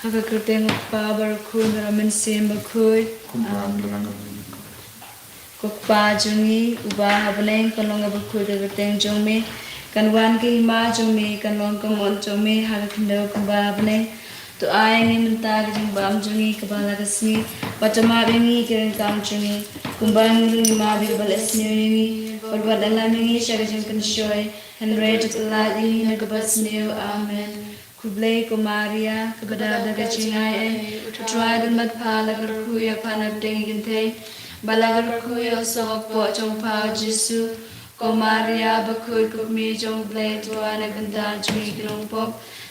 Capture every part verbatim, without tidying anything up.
Ka kyrteng u Kpa bad u Khun bad u Mynsiem Bakhuid. Kumba ha bneng. Ko Kpa jong ngi uba ha bneng, kan long ka bakhuid ka kyrteng jong me. Kan wan ka hima jong me, kan long ka mon jong me ha ka khyndew kumba ha bneng. To ai ïa ngi mynta ka jingbam jong ngi kaba la ka sngi. Bad to map ïa ngi ki ryngkang jong ngi, kumba ngi ruh ngi map ïa kiba leh sniew ïa ngi. Bad wat ïalam ïa ngi sha ka jingpynshoi, hynrei to pyllait ïa ngi na kaba sniew. Amen. Khublei ko Maria, kaba dap da ka jingaiei, U Trai u don bad pha. La kyrkhu ïa pha na pdeng ki kynthei, bad la kyrkhu ïa u sawkpoh jong pha u Jisu. Ko Maria bakhuid, ko Kmie jong U Blei, to duwai na ka bynta jong ngi ki nongpop,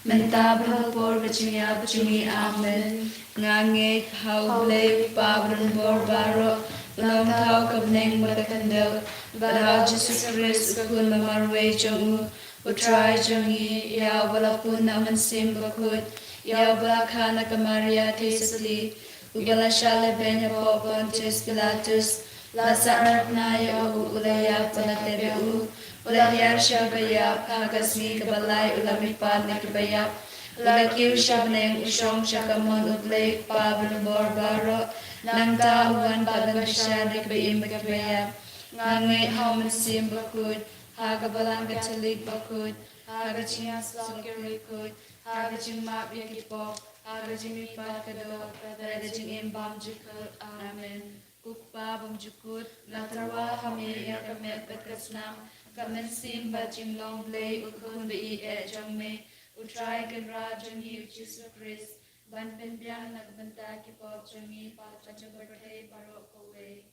mynta bad ha ka por ka jingïap jong ngi. Amen. Nga ngeit ha U Blei U Kpa badonbor baroh, ba la ong thaw ka bneng bad ka khyndew, bad ha u Jisu Khrist u Khun ba marwei jong u, U Trai jong ngi, ïa uba la pun na u Mynsiem Bakhuid, ïa uba la kha na ka Maria Theisotti, uba la shah lehbeiñ hapoh Pontius Pilatus, la sahnarphna ïa u, u la ïap bad la tep ïa u, u la hiar sha kiba ïap, ha ka sngi kaba lai u la mihpat na kiba ïap, u la kiew sha bneng, u shong sha ka mon U Blei U Kpa badonbor baroh. Nangta u wan pat ban bishar ïa kiba im bad kiba ïap. Nga ngeit ha u Mynsiem Bakhuid, ha ka Balang Katholik bakhuid, ha ka jingïasyllok ki riewkhuid, ha ka jingmap ïa ki pop, ha ka jingmihpat ka doh, bad ha ka jingim bymjukut. Amen. Ko Kpa bymjukut, nga tyrwa ha me ïa ka met bad ka snam, ka mynsiem bad jinglong Blei, u Khun ba ïeit jong me, U Trai Kynrad jong ngi U Jisu Khrist, ban pynbiang na ka bynta ki pop jong ngi bad jong ka pyrthei baroh kawei.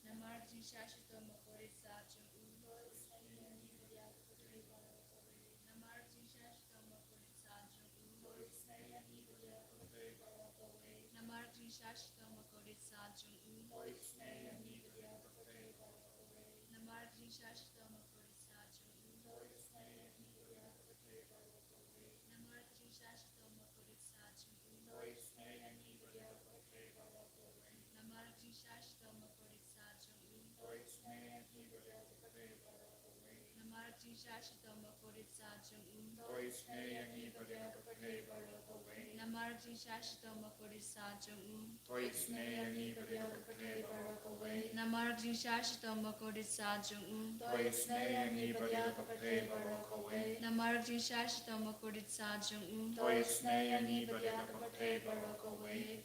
Namar ka jingshah shitom bakordit satia jong u. Namar ka jingshah shitom bakordit satia jong u. Namar ka jingshah shitom bakordit satia jong u. Namar ka jingshah shitom bakordit satia jong u. Namar ka jingshah shitom bakordit satia jong u. Namar ka jingshah shitom bakordit satia jong u. Namar ka jingshah shitom bakordit satia jong u. Namar ka jingshah shitom bakordit satia jong u. Namar ka jingshah shitom bakordit satia jong u. Namar ka jingshah shitom bakordit satia jong u.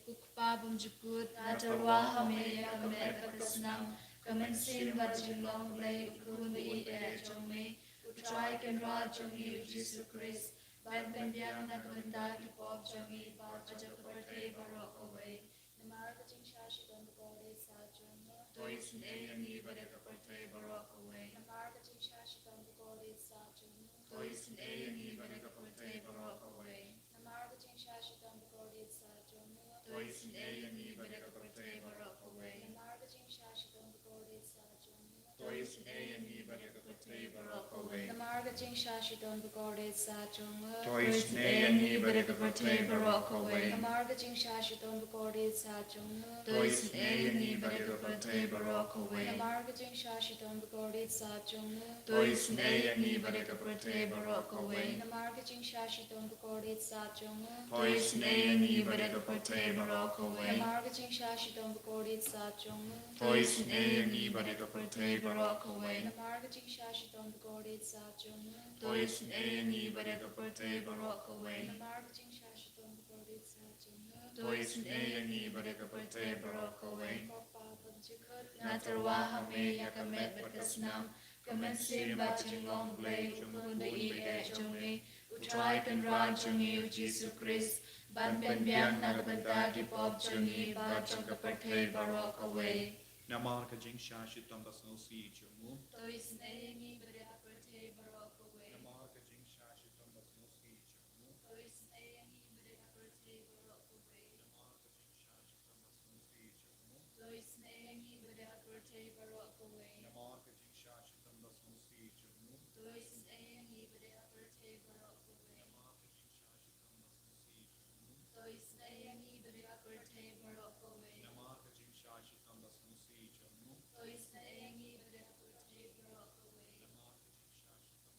Ko Kpa bymjukut, nga tyrwa ha me ïa ka met bad ka snam, ka mynsiem bad jinglong Blei, u Khun ba ïeit jong me, U Trai Kynrad jong ngi U Jisu Khrist, ban pynbiang na ka bynta ki pop jong ngi bad jong ka pyrthei baroh kawei. Namar ka jingshah shitom bakordit satia jong u. To isynei ïa ngi bad ïa ka pyrthei baroh kawei. Namar ka jingshah shitom bakordit satia jong u. To isynei ïa ngi bad ïa ka pyrthei baroh kawei. Namar ka jingshah shitom bakordit satia jong u. To isynei ïa ngi bad ïa ka pyrthei baroh kawei. Namar ka jingshah shitom bakordit satia jong u. To isynei ïa ngi bad ïa ka pyrthei baroh kawei. Namar ka jingshah shitom bakordit satia jong u. To isynei ïa ngi bad ïa ka pyrthei baroh kawei. Namar ka jingshah shitom bakordit satia jong u. To isynei ïa ngi bad ïa ka pyrthei baroh kawei. Namar ka jingshah shitom bakordit satia jong u. To isynei ïa ngi bad ïa ka pyrthei baroh kawei. Namar ka jingshah shitom bakordit satia jong u. To isynei ïa ngi bad ïa ka pyrthei baroh kawei. Namar ka jingshah shitom bakordit satia jong u. To isynei ïa ngi bad ïa ka pyrthei baroh kawei. Namar ka jingshah shitom bakordit satia jong u. To isynei ïa ngi bad ïa ka pyrthei baroh kawei. Namar ka jingshah shitom bakordit satia jong u. To isynei ïa ngi bad ïa ka pyrthei baroh kawei. Ko Kpa bymjukut, nga tyrwa ha me ïa ka met bad ka snam, ka mynsiem bad jinglong Blei, u Khun ba ïeit jong me, U Trai Kynrad jong ngi U Jisu Khrist, ban pynbiang na ka bynta ki pop jong ngi bad jong ka pyrthei baroh kawei. Namar ka jingshah shitom basngewsih jong u. To isynei ïa ngi bad ïa ka pyrthei baroh kawei. Namar ka jingshah shitom basngewsih jong u. To isynei ïa ngi bad ïa ka pyrthei baroh kawei. Namar ka jingshah shitom basngewsih jong u. To isynei ïa ngi bad ïa ka pyrthei baroh kawei. Namar ka jingshah shitom basngewsih jong u. To isynei ïa ngi bad ïa ka pyrthei baroh kawei. Namar ka jingshah shitom basngewsih jong u. To isynei ïa ngi bad ïa ka pyrthei baroh kawei. Namar ka jingshah shitom basngewsih jong u. To isynei ïa ngi bad ïa ka pyrthei baroh kawei. Namar ka jingshah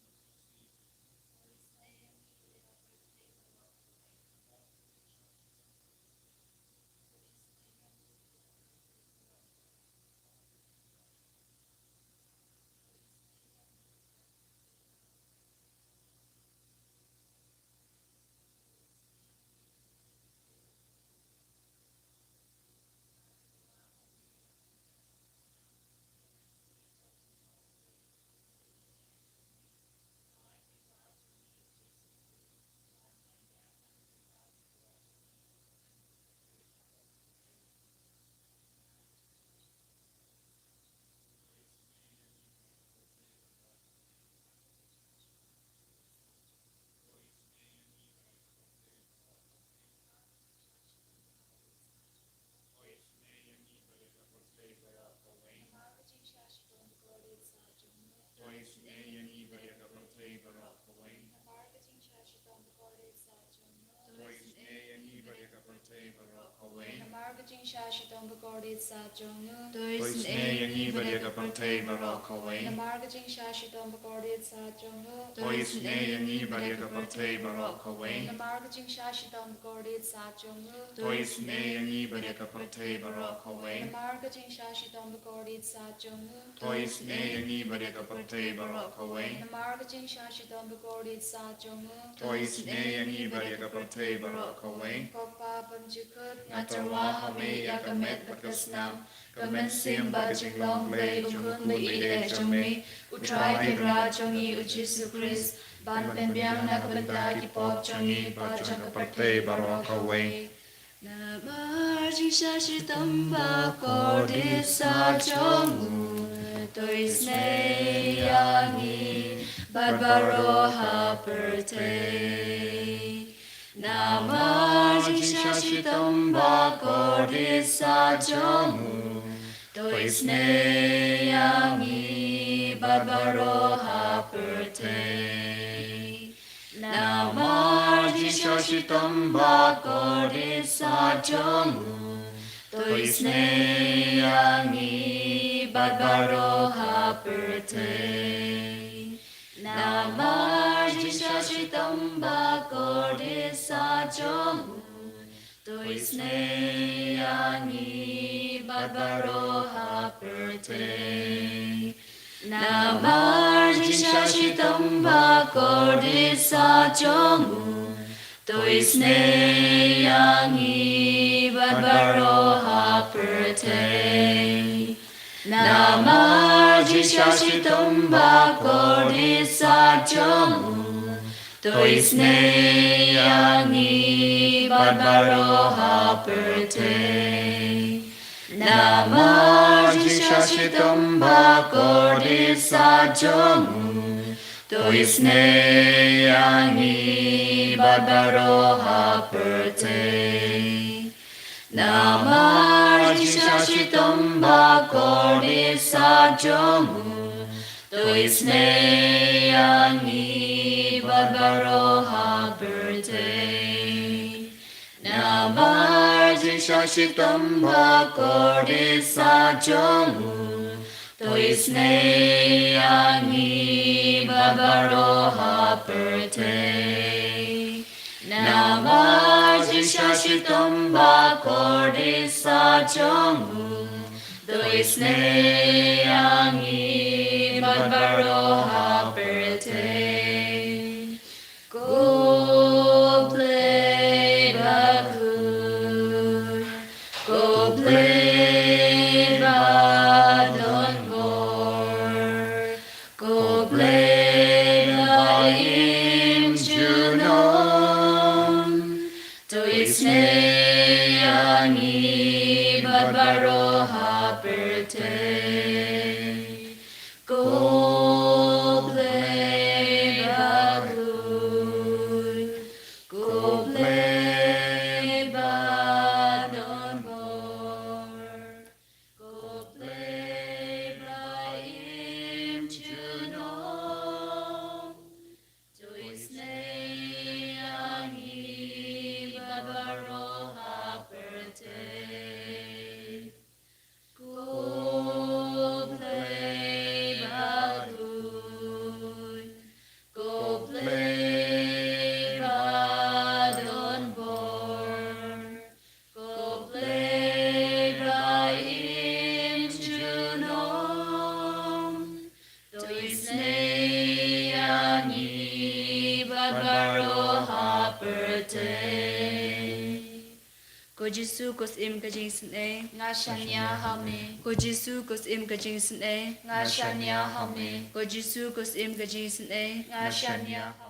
shitom basngewsih jong u. To isynei ïa ngi bad ïa ka pyrthei baroh kawei. Namar ka jingshah Namar ka jingshah shitom bakordit sat jong u. To isynei ïa ngi bad ïa ka pyrthei baroh kawei. Namar ka jingshah shitom bakordit sat jong u. To isynei ïa ngi bad ïa ka pyrthei baroh kawei. Namar ka jingshah shitom bakordit sat jong u. To isynei ïa ngi bad ïa ka pyrthei baroh kawei. Namar ka jingshah shitom bakordit sat jong u. To isynei ïa ngi bad ïa ka pyrthei baroh kawei. Namar ka jingshah shitom bakordit sat jong u. To isynei ïa ngi bad ïa ka pyrthei baroh kawei. Ko Pa bymjukut, nga tyrwa ha me ïa ka met bad ka snam, ka mynsiem bad ka jinglong Blei u Khun ba ïeit jong me, U Trai Kynrad jong ngi U Jisu Khrist, ban pynbiang na ka bynta ki pop jong ngi bad jong ka pyrthei baroh kawei. Namar jingshah shitom bakordit sat jong u, to isynei ïa ngi bad baroh ha pyrthei. Namar jingshah shitom bakordit sat jong u, to isynei ïa ngi bad baroh ha pyrthei. Namar jingshah shitom bakordit sat jong u, to isynei ïa ngi bad baroh ha pyrthei. Namar jingshah shitom bakordit sat jong u, to isynei ïa ngi bad baroh ha pyrthei. Namar jingshah shitom bakordit sat jong u, to isynei ïa ngi bad baroh ha pyrthei. Namar jingshah shitom bakordit sat jong u, to isynei ïa ngi bad baroh ha pyrthei. Namar jingshah shitom bakordit sat jong u, to isynei ïa ngi bad baroh ha pyrthei. Namar jingshah shitom bakordit sat jong u, to isynei ïa ngi bad baroh ha pyrthei. Namar jingshah shitom bakordit sat jong u, to isynei ïa ngi bad baroh ha pyrthei. Namar jingshah shitom bakordit sat jong u, to isynei ïa ngi bad baroh ha pyrthei. Ko Blei bakhuid, ko Blei badonbor, ko Blei ba im junom, to isynei ïa ngi bad baroh ha pyrthei. Ko Blei bakhuid, ko Blei badonbor, ko Blei ba im junom, to isynei ïa ngi bad baroh ha pyrthei. Ko Blei bakhuid, ko Blei badonbor, ko Blei ba im junom, to isynei ïa ngi bad baroh ha pyrthei. Ko Jisu, ko Syiem ka jingisynei, nga shaniah ha me. Ko Jisu, ko Syiem ka jingisynei, nga shaniah ha me. Ko Jisu, ko Syiem ka jingisynei, nga shaniah ha me.